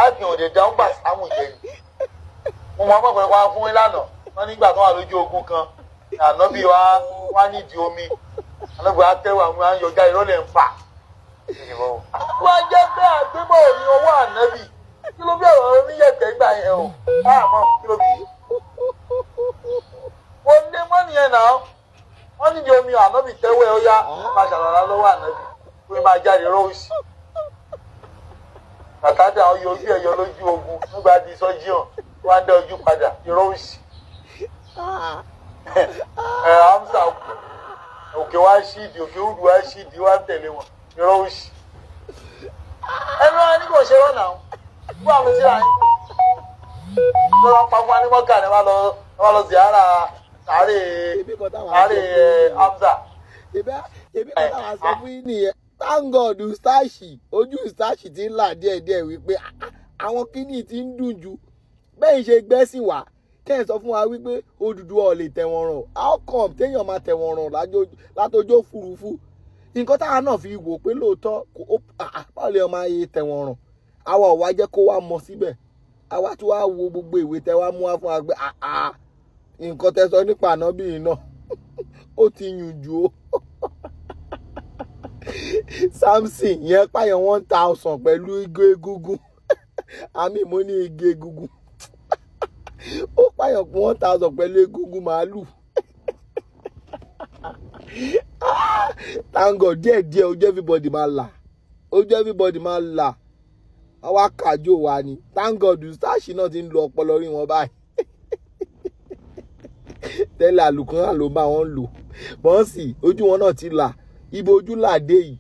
Àfihàn òde dáhùn gbà sáwọn ìjẹ ni. Mo mọ ọmọ pẹ̀lú wa fún ìlànà wọn nígbà tó wà lójú ogun kan, ànábì wa wá nídìí omi, ànábì wa tẹ́wọ̀ àwọn wa ń yọjá, irọ́ lẹ̀ ń fà. Wọ́n á jẹ́ pé àgbébọ̀ ní owó ànábì, kí ló bí ọ̀rọ̀ oníyẹ̀tẹ̀ gbà yẹn o? Àmọ́ kí ló bí? Mo lé mọ́ nìyẹn náà. Wọ́n nídìí omi, ànábì tẹ́wọ́ ẹ̀, ó yá, máa ṣàlàlá lọ́wọ́ ànábì, pé máa jáde rọ́ọ̀sì. Kàtàdà ọyọ ojú ẹ̀yọ lójú ogun nígbà tí sọ́jíọ̀n wọ́n á dá ojú padà, rọ́ọ̀sì. Ẹ̀ Hamza òkè wá ṣídìí, òkè Udu wá ṣídìí, wá tẹ̀lé wọn, rọ́ọ̀sì. Ẹnu wọn ní kò ṣe rọ́nà fún àwọn tí a ń lọ́wọ́ pa fún wa ní mọ́kà ni wọ́n lọ ziyara sàárè sàárè Hamza. Ebi kan táwọn sọ fún yín nìyẹn. Thank God, stashi ojú stashi ti ń là díẹ̀díẹ̀ wípé àwọn kíní ti ń dùn jù bẹ́ẹ̀ ṣe gbẹ́sìn wá. Kẹ́ ẹ̀ sọ fún wa wípé Odùduwà ò lè tẹ̀wọ̀n ràn, how come téèyàn máa tẹ̀wọ̀n ràn látọjọ́ òfurufú? Nǹkan táwa náà fi wò pé lóòótọ́, báwo lè máa yẹ tẹ̀wọ̀n ràn? Àwa ò wá jẹ́ kó wá mọ síbẹ̀. Àwa tí wàá wo gbogbo ìwé tẹ wá mú wá fún wa pé nǹkan tẹ sọ nípa ànábì yìí náà, ó ti yùn jù ó. Samson yẹn pààyàn 1,000 pẹ̀lú igi egungun, àmì mo ní igi egungun, ó pààyàn 1,000 pẹ̀lú egungun màálù. Thank God, díẹ̀ díẹ̀ ojú everybody máa là, ojú everybody máa là. Wọ́n wá kàjò wa ni. Thank God, stash náà ti ń lo ọpọlọ rí wọn báyìí. Tẹ́lẹ̀, àlùkùnrin ló bá wọn lò bọ́ǹsì, ojú wọn náà ti là. Ibo ojú là dé yìí.